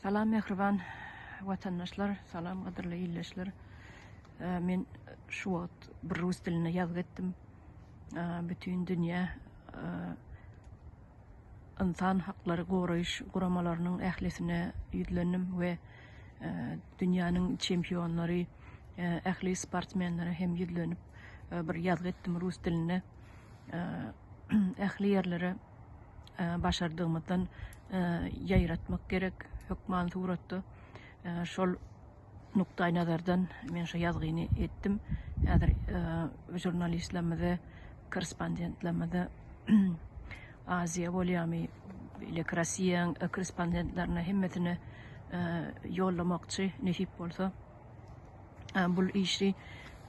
Salam mähriban watandaşlar, salam gadyrly ildeşler. Men şu wagt bir rus dilinde ýazgy etdim. Bütin dünýä ynsan haklary goraýyş guramalarynyň ählisine ýüzlendim we dünýäniň çempionlary, ähli sportsmenlere hem ýüzlenip bir ýazgy etdim rus dilinde. Ähli ýerlere başardygymyzdan ýaýratmak gerek hökman suratda. Şol nukdaýnazardan men şu ýazgyny etdim. Häzir žurnalistlerimize, korrespondentlerimize Aziýa bolýarmy, beýleki Rossiýanyň korrespondentlerine hemmesine ýollamakçy nesip bolsa. Bul işi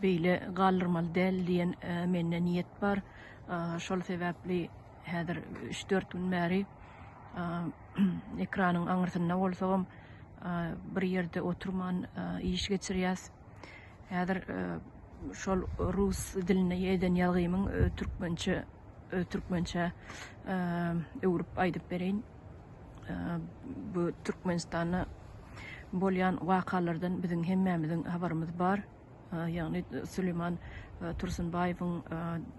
beýle galdyrmaly däl diýen mende niýet bar. Şol sebäpli häzir üç-dört gün bäri ekranyň aňyrsynda bolsagam bir ýerde oturman iş geçirýäs. Häzir şol rus dilinde eden ýazgymyň türkmençe türkmençä öwrüp aýdyp bereýin. Bu Türkmenistanda bolýan wakalardan biziň hemmämiziň habarymyz bar. Ýagny Süleýman Tursunbaýewiň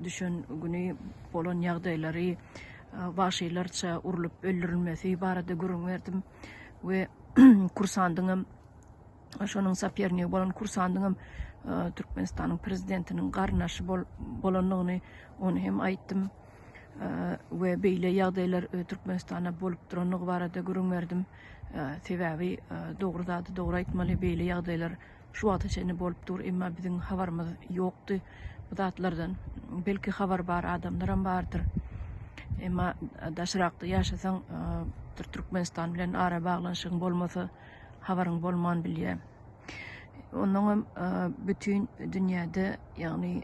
düşen güni bolan ýagdaýlary, wagşylarça urlup öldürilmesi barada gürrüň berdim we kursandyňam şonuň sopernigi bolan kursandyňam Türkmenistanyň prezidentiniň garyndaşy bolandygyny ony hem aýtdym we beýle ýagdaýlar Türkmenistanda bolup durandygy barada gürrüň berdim. Sebäbi dogry zady dogry aýtmaly, beýle ýagdaýlar şu wagta çenli bolup dur, emma biziň habarymyz ýokdy bu zatlardan. Belki habary bar adamlaram bardyr. Emma daşrakda ýaşasaň, Türkmenistan bilen ara baglanyşygyň bolmasa, habaryň bolman bilýär. Onnoňam bütin dünýäde, ýagny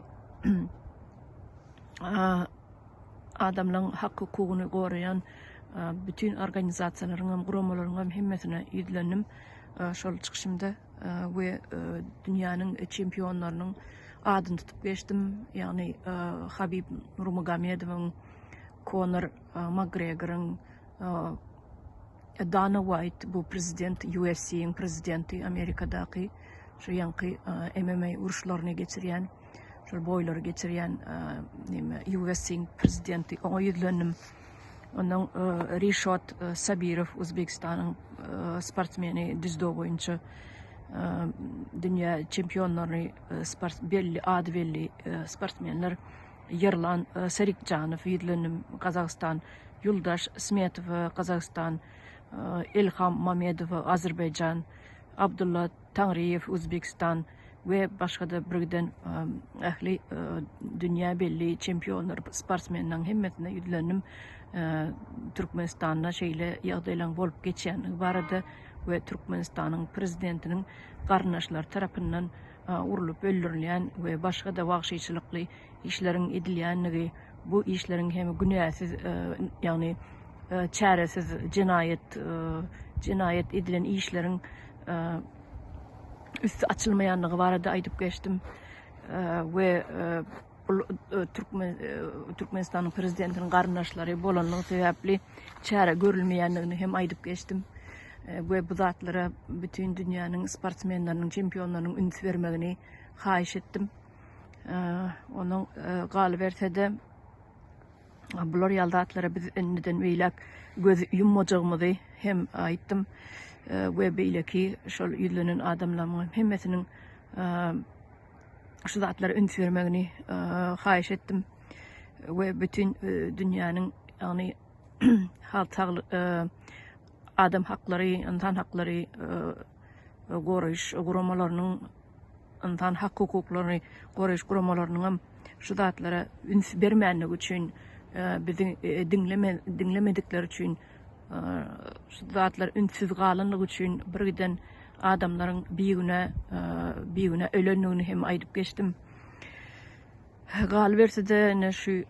adamlaryň hak-hukugyny goraýan bütin organizasiýalaryňam, guramalaryňam hemmesine ýüzlendim şol çykyşymda we dünýäniň çempionlarynyň adyny tutup geçdim. Ýagny Habib Nurmagomedowyň, Konor Makgregoryň, Dana Uaýt bu prezident UFC-iň prezidenti Amerikadaky şu ýaňky MMA uruşlaryny geçirýän şol boýlary geçirýän neme UFC-iň prezidenti oňa ýüzlendim. Ondan Rişot Sabirow Uzbekistanyň sportsmeni dzýudo boýunça dünýä çempionlaryny sport belli ady belli sportsmenler Ýerlan Serikjanow ýüzlendim Gazagystan Ýuldaş Smetowa, Gazagystan, Ilham Mamedowa, Azerbaýjan, Abdulla Taňryýew, Uzbegistan, we başga-da birgiden ähli dünýä belli çempionlar, sportsmenleriň hemmesine ýüzlendim. Türkmenistanda şeýle ýagdaýlaryň bolup geçýändigi barada we Türkmenistanyň prezidentiniň garyndaşlary tarapyndan urlup öldürilýän we başga-da wagşyçylykly işleriň edilýändigi, bu işleriň hem günäsiz, ýagny çäresiz jenaýat jenaýat edilen işleriň üsti açylmaýandygy barada aýdyp geçdim we bul türkmen Türkmenistanyň prezidentiniň garyndaşlary bolanlygy sebäpli çäre görülmeýändigini hem aýdyp geçdim we bu zatlara bütin dünýäniň sportsmenleriniň, çempionlarynyň üns bermegini haýyş etdim. Onuň galyberse-de, bular ýaly zatlara biz indiden beýläk göz ýummajagymyzy hem aýtdym we beýleki şol ýüzlenen adamlaryň hemmesiniň şu zatlara üns bermegini haýyş etdim we bütin dünýäniň ýagny halk saglyk adam haklary, ynsan haklary goraýyş guramalarynyň ynsan hak-hukuklaryny goraýyş guramalarynyňam şu zatlara üns bermänligi üçin, bizi diňleme diňlemedikleri üçin, şu zatlar ünssüz galanlygy üçin birgiden adamlaryň bigünä bigünä ölendigini hem aýdyp geçdim. Galyberse-de ine şu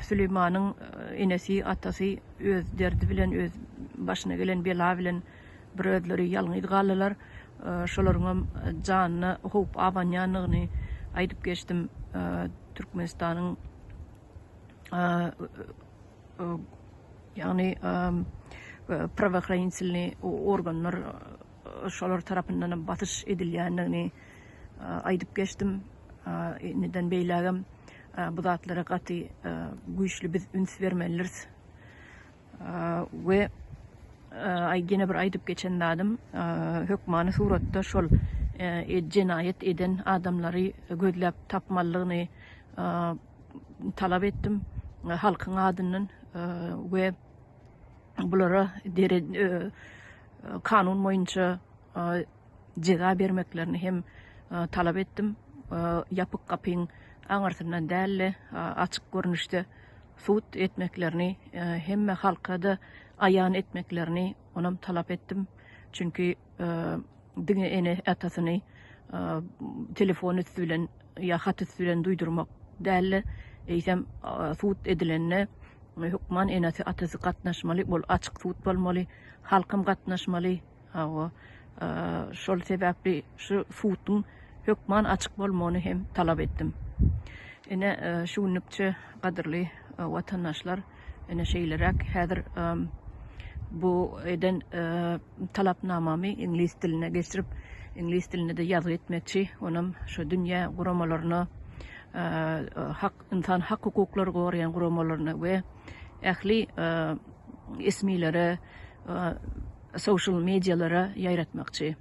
Süleýmanyň enesi, atasy öz derdi bilen, öz başyna gelen bela bilen bir özleri ýalňyz galdylar. Şolaryňam janyna howp abanýandygyny aýdyp geçdim. Türkmenistanyň ýagny. Prawohranitelnyý organlar şolar tarapyndan basyş edilýändigini aýdyp geçdim. Indiden beýlägem bu zatlara gaty güýçli biz üns bermelidiris. We ýene bir aýdyp geçen zadym, hökmany suratda şol jenaýat eden adamlary gözläp tapmalydygyny talap etdim halkyň adyndan we bulara kanun boýunça jeza bermeklerini hem talap etdim. Ýapyk gapyň aňyrsyndan däl-de, açyk görnüşde sud etmeklerini, hemme halka-da aýan etmeklerini onam talap etdim. Çünki diňe ene-atasyny telefon üsti bilen ýa hat üsti bilen duýdurmak däl-de, eýsem sud edilende hökman enesi-atasy gatnaşmaly, ol açyk sud bolmaly, halkam gatnaşmaly. Hawa, şol sebäpli şu suduň hökman açyk bolmagyny hem talap etdim. Ine, şu günlükçe gadyrly watandaşlar, ine şeýleräk häzir bu eden talapnamamy iňlis diline geçirip, iňlis dilinde-de ýazgy etmekçi, onam şu dünýä guramalaryna, hak, ynsan hak-hukuklary goraýan guramalaryna we ähli esmilere, social medialara ýaýratmakçy.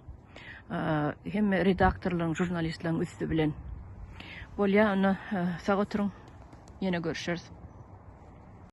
Hemme redaktorlaryň, žurnalistleriň üsti bilen. Bolýa, onda sag oturyň. Ýene görüşeris.